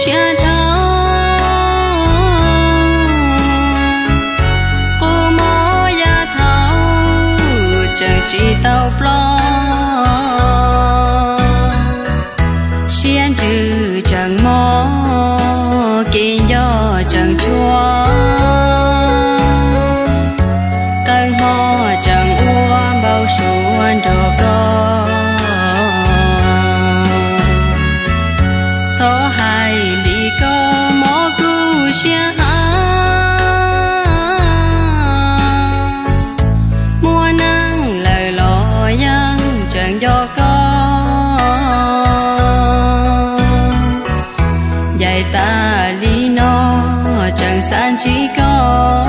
siab dhau, qub mob yav thaud tseem tsis tau ploj, siab ntsws tseem mob, kev nco tseem tshua, qee hmo tseem ua npau suav nrog koj. Txhob hais li ko, mob kuv siab heev, muaj neeg lawm los yeej tseem nco koj. Ncaim tas li no tseem xav ntsib koj,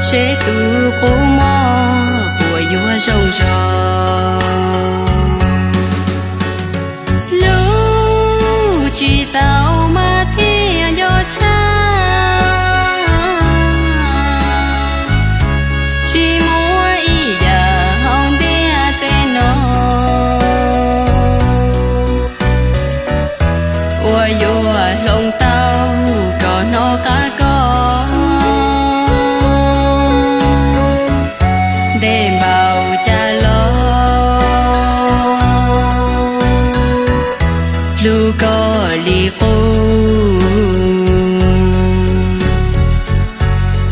seb tus qub mob puas yuav zoo zog. Hlub tsis tau mas thiaj nco tshaj, tsis muaj ib yam hauv ntiaj teb no uas yuav hloov tau kom hnov qab koj. Ntev npaum cas los hlub koj li qub,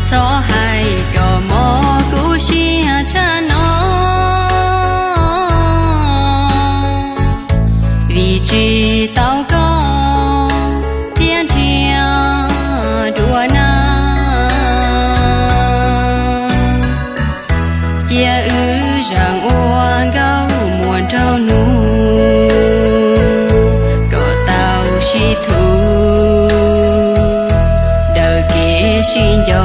txhob hais kom mob kuv siab tshaj no, vim tsis tau koj thiab nrhiav dua na. Cia wb zeem ua nkauj muam nraug nus, kom tau sib thum daws kev sib nco.